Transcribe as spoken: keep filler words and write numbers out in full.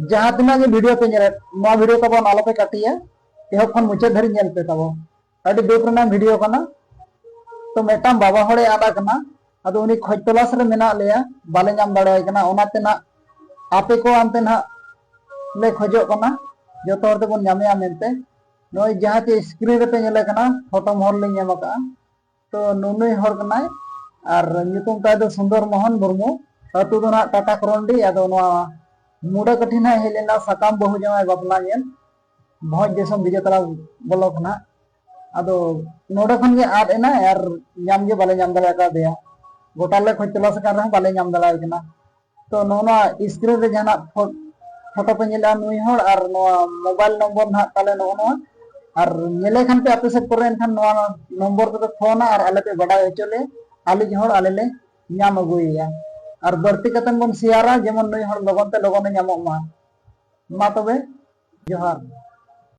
ᱡᱟᱦᱟᱸ ᱛᱤᱱᱟᱹᱜ ᱜᱮ ᱵᱷᱤᱰᱤᱭᱳ ᱯᱮ ᱧᱮᱞᱮᱫ, ᱱᱚᱣᱟ ᱵᱷᱤᱰᱤᱭᱳ ᱛᱟᱵᱚᱱ ᱟᱞᱚᱯᱮ ᱠᱟᱹᱴᱤᱭᱟ, ᱮᱦᱚᱵ ᱠᱷᱚᱱ ᱢᱩᱪᱟᱹᱫ ᱫᱷᱟᱹᱨᱤᱡ ᱧᱮᱞ ᱯᱮ ᱛᱟᱵᱚ᱾ ᱟᱹᱰᱤ ᱫᱩᱠ ᱨᱮᱱᱟᱜ ᱵᱷᱤᱰᱤᱭᱳ ᱠᱟᱱᱟ᱾ ᱛᱚ ᱢᱤᱫᱴᱟᱝ ᱵᱟᱵᱟ ᱦᱚᱲᱮ ᱟᱫ ᱟᱠᱟᱱᱟ, ᱟᱫᱚ ᱩᱱᱤ ᱠᱷᱚᱡᱽ ᱛᱚᱞᱟᱥ ᱨᱮ ᱢᱮᱱᱟᱜ ᱞᱮᱭᱟ, ᱵᱟᱞᱮ ᱧᱟᱢ ᱫᱟᱲᱮᱭᱟᱭ ᱠᱟᱱᱟ᱾ ᱚᱱᱟᱛᱮ ᱱᱟᱜ ᱟᱯᱮ ᱠᱚ ᱟᱱᱛᱮ ᱱᱟᱜ ᱞᱮ ᱠᱷᱚᱡᱚᱜ ᱠᱟᱱᱟ, ᱡᱚᱛᱚ ᱦᱚᱲ ᱛᱮᱵᱚᱱ ᱧᱟᱢᱮᱭᱟ ᱢᱮᱱᱛᱮ᱾ ᱱᱚᱜᱼᱚᱭ ᱡᱟᱦᱟᱸ ᱪᱮ ᱥᱠᱨᱤᱱ ᱨᱮᱯᱮ ᱧᱮᱞᱮ ᱠᱟᱱᱟ, ᱯᱷᱳᱴᱳ ᱢᱚᱦᱚᱨ ᱞᱤᱧ ᱮᱢ ᱟᱠᱟᱫᱼᱟ᱾ ᱛᱚ ᱱᱩᱱᱩᱭ ᱦᱚᱲ ᱠᱟᱱᱟᱭ, ᱟᱨ ᱧᱩᱛᱩᱢ ᱛᱟᱭ ᱫᱚ ᱥᱩᱱᱫᱚᱨ ᱢᱳᱦᱚᱱ ᱢᱩᱨᱢᱩ, ᱟᱹᱛᱩ ᱫᱚ ᱱᱟᱦᱟᱜ ᱴᱟᱴᱟ ᱠᱚᱨᱚᱱᱰᱤ᱾ ᱟᱫᱚ ᱱᱚᱣᱟ ᱢᱩᱰᱟᱹ ᱠᱟᱹᱴᱷᱤ ᱱᱟᱦᱟᱜ ᱦᱮᱡ ᱞᱮᱱᱟ ᱥᱟᱠᱟᱢ ᱵᱟᱹᱦᱩ ᱡᱟᱶᱟᱭ ᱵᱟᱯᱞᱟ ᱧᱮᱞ, ᱵᱷᱚᱸᱡᱽ ᱫᱤᱥᱚᱢ ᱵᱤᱡᱮᱛᱟᱲᱟ ᱵᱞᱚᱠ ᱱᱟᱦᱟᱜ᱾ ᱟᱫᱚ ᱱᱚᱰᱮ ᱠᱷᱚᱱ ᱜᱮ ᱟᱫ ᱮᱱᱟᱭ ᱟᱨ ᱧᱟᱢ ᱜᱮ ᱵᱟᱞᱮ ᱧᱟᱢ ᱫᱟᱲᱮ ᱟᱠᱟᱫᱮᱭᱟ᱾ ᱜᱚᱴᱟ ᱞᱮ ᱠᱷᱚᱡᱽ ᱛᱚᱞᱟᱥ ᱟᱠᱟᱱ ᱨᱮᱦᱚᱸ ᱵᱟᱞᱮ ᱧᱟᱢ ᱫᱟᱲᱮᱭᱟᱭ ᱠᱟᱱᱟ᱾ ᱛᱚ ᱱᱚᱜᱼᱚ ᱱᱚᱣᱟ ᱥᱠᱨᱤᱱ ᱨᱮ ᱡᱟᱦᱟᱱᱟᱜ ᱯᱷᱳ-, ᱯᱷᱳᱴᱳ ᱯᱮ ᱧᱮᱞᱮᱜᱼᱟ ᱱᱩᱭ ᱦᱚᱲ, ᱟᱨ ᱱᱚᱣᱟ ᱢᱳᱵᱟᱭᱤᱞ ᱱᱚᱢᱵᱚᱨ ᱱᱟᱦᱟᱜ ᱛᱟᱞᱮ ᱱᱚᱜᱼᱚ ᱱᱚᱣᱟ, ᱟᱨ ᱧᱮᱞᱮ ᱠᱷᱟᱱ ᱯᱮ ᱟᱯᱮ ᱥᱮᱫ ᱠᱚᱨᱮ, ᱮᱱᱠᱷᱟᱱ ᱱᱚᱣᱟ ᱱᱚᱢᱵᱚᱨ ᱛᱮᱯᱮ ᱯᱷᱳᱱᱟ ᱟᱨ ᱟᱞᱮ ᱯᱮ ᱵᱟᱰᱟᱭ ᱦᱚᱪᱚ ᱞᱮ, ᱟᱞᱮ ᱦᱚᱲ ᱟᱞᱮ ᱞᱮ ᱧᱟᱢ ᱟᱹᱜᱩᱭᱮᱭᱟ᱾ ᱟᱨ ᱵᱟᱹᱲᱛᱤ ᱠᱟᱛᱮ ᱵᱚᱱ ᱥᱮᱭᱟᱨᱟ, ᱡᱮᱢᱚᱱ ᱱᱩᱭ ᱦᱚᱲ ᱞᱚᱜᱚᱱ ᱛᱮ ᱞᱚᱜᱚᱱᱮ ᱧᱟᱢᱚᱜ ᱢᱟ᱾ ᱢᱟ ᱛᱚᱵᱮ, ᱡᱚᱦᱟᱨ᱾